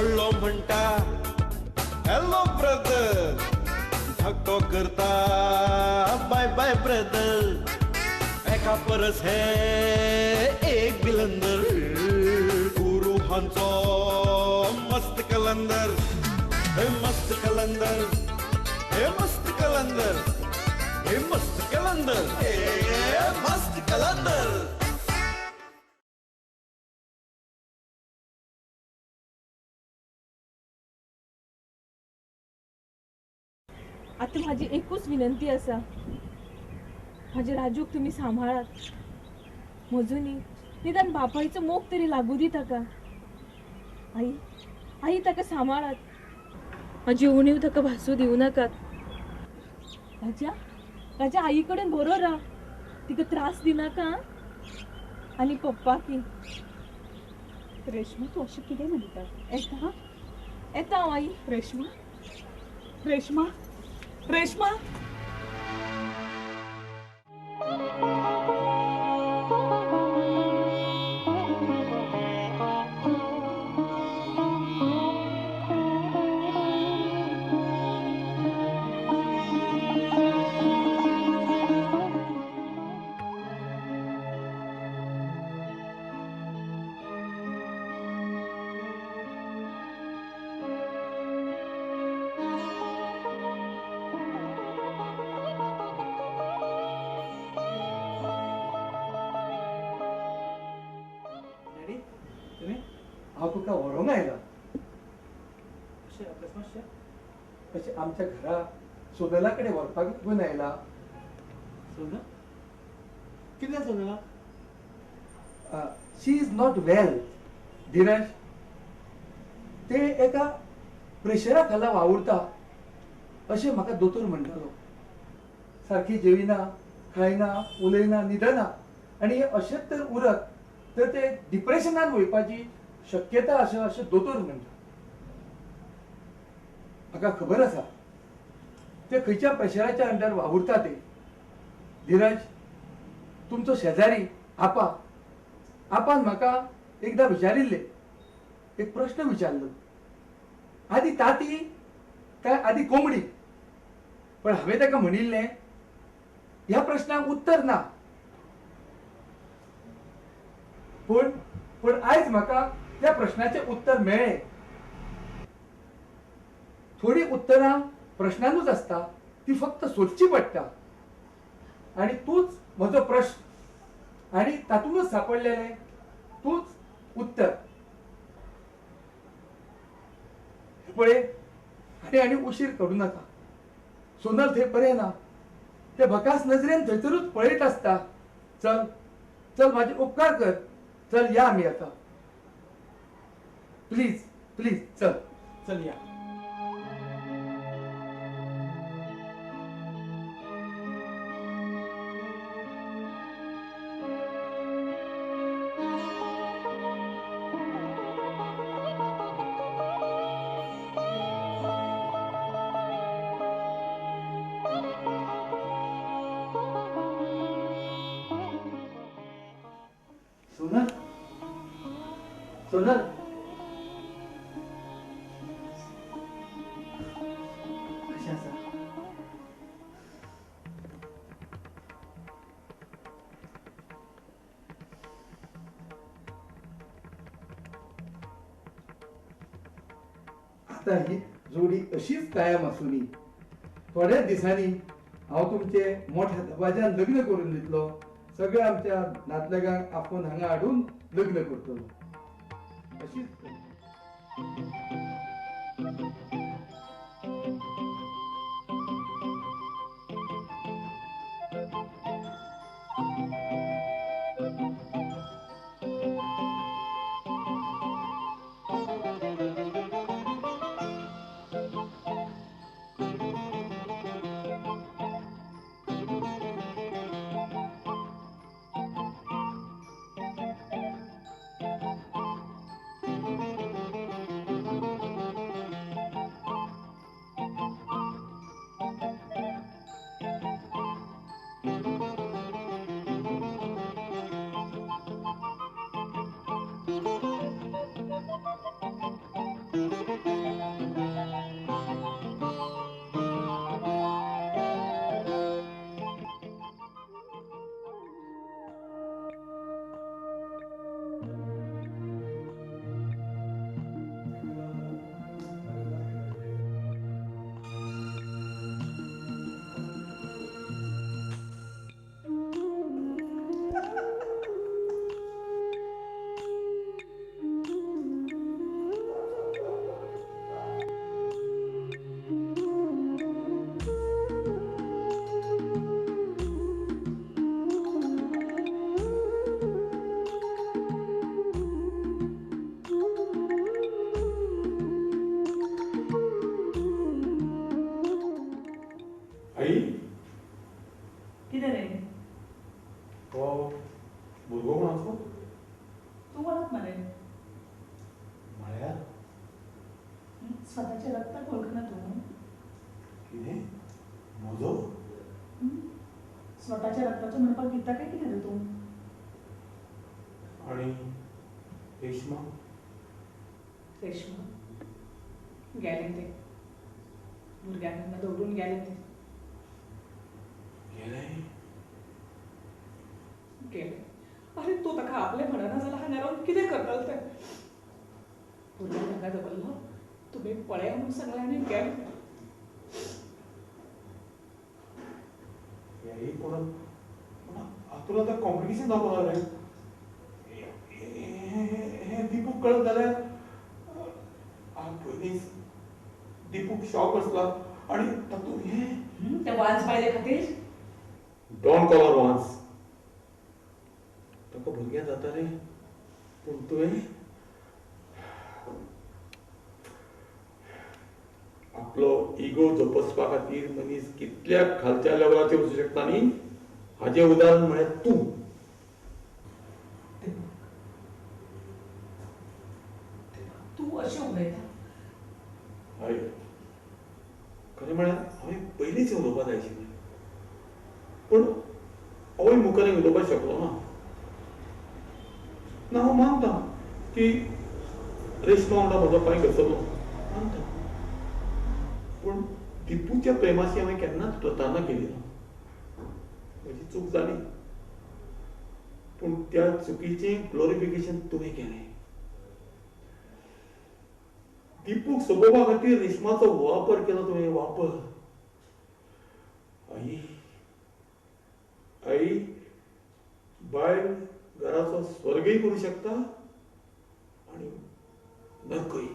व्हडलो म्हणटा hello brother, धाकटो करता बाय बाय ब्रदर. एका परस हे एक बिलंदर, गुरू हांचो मस्त कलंदर. हे मस्त कलंदर, हे मस्त कलंदर, हे मस्त कलंदर, हे मस्त कलंदर. आतां म्हाजी एकूच विनंती आसा, म्हाज्या राजूक तुमी सांबाळात. म्हजो न्ही निदान बापायचो मोग तरी लागू दी ताका. आई आई ताका सांबाळात, म्हाजी उणीव ताका भासूं दिवं नाकात. राजा राजा आई कडेन बरो राव, तिका त्रास दिनाका. आनी पप्पा की रेश्मा तूं अशें कितें म्हणटा? येता येता हांव आई. रेश्मा रेश्मा रेश्मा. हांव तुका व्हरूंक आयला. अशें अभ्यास मातशें अशें आमच्या घरा सोनला कडेन व्हरपाक घेवन आयला. सोनल? कितें सोनला? She is not well Dhiraj. ते एका प्रेशरा खाला वावुरता अशें म्हाका दोतोर म्हणटालो. सारकी जेविना, खायना, उलयना, न्हिदना आनी हें अशेंच तर उरत तर ते डिप्रेशनान वयपाची शक्यता आसा अशें दोतोर म्हणटा. म्हाका खबर आसा ते खंयच्या प्रेशराच्या अंडर वावुरता ते. धीरज, तुमचो शेजारी आपा, आपान म्हाका एकदां विचारिल्लें, एक प्रश्न विचारलो, आदी ताती काय आदी कोंबडी? पण हांवें ताका म्हणिल्लें ह्या प्रश्नाक उत्तर ना. पूण पूण आयज म्हाका त्या प्रश्नाचें उत्तर मेळ्ळें. थोडी उत्तरां प्रश्नानूच आसता, ती फक्त सोदची पडटा. आनी तूच म्हजो प्रश्न आनी तातूंतच सापडलेलें तूच उत्तर. पळय आनी आनी उशीर करूं नाका. सोनल थंय बरें ना, ते भकास नजरेन थंयसरूच पळयत आसता. चल चल म्हाजे उपकार कर, चल या आमी आतां. प्लीज प्लीज चल चल या. सोनल, सोनल, कशें आसा? आतां ही जोडी अशीच कायम आसूनी. थोड्याच दिसांनी हांव तुमचे मोठ्या दबाज्यान लग्न करून दितलो. सगळ्या आमच्या नातलगांक आपोवन हांगा हाडून लग्न करतलो. अशीच भुरगो कोणाचो? तूं वळख मरे. म्हळ्यार स्वताच्या रक्ताक वळखना तूं? कितें म्हजो? स्वताच्या रक्ताचो म्हणपाक भिता काय कितें रे तूं? आनी रेश्मा? रेश्मा गेलें तें, भुरग्यांक हांगा दवरून गेलें तें. गेलें? गेलें. अरे तूं ताका आपलें म्हणना जाल्यार हांगा रावन कितें करतलें तें? भुरग्यांक हांगा दवरलो, तुमी पळया म्हणून सांगलें आनी गेलें. हें कोण हातूंत आतां कॉम्प्लिकेशन जावपाक लागलें. हें दीपूक कळत जाल्यार पयलींच दीपूक शॉक आसला आनी तातूंत हें तें वाज बायले खातीर. Don't call her वांस. ताका भुरगें जाता रे, पूण तुवें आपलो इगो जोपसपा खातीर मनीस कितल्या खालच्या लेवलाचेर वचूं शकता न्ही, हाजें उदाहरण म्हळ्यार तूं. तूं अशें उलयता? हय, खरें म्हळ्यार हांवें पयलींच उलोवपा जाय आशिल्लें, पूण आवय मुखार उलोवपाक शकलो ना. ना, हांव मानता की रेश्मा वांगडा म्हजो पांय घसरलो, मानता, पूण दीपूच्या प्रेमाशी हांवें केन्नाच प्रतारणा केली ना. म्हजी चूक जाली, पूण त्या चुकीचें ग्लोरिफिकेशन तुवें केलें. दीपूक सोबोवपा खातीर रेश्माचो वापर केलो तुवें, वापर. आई, आई, बायल घराचो स्वर्गय करूं शकता आनी नरकय.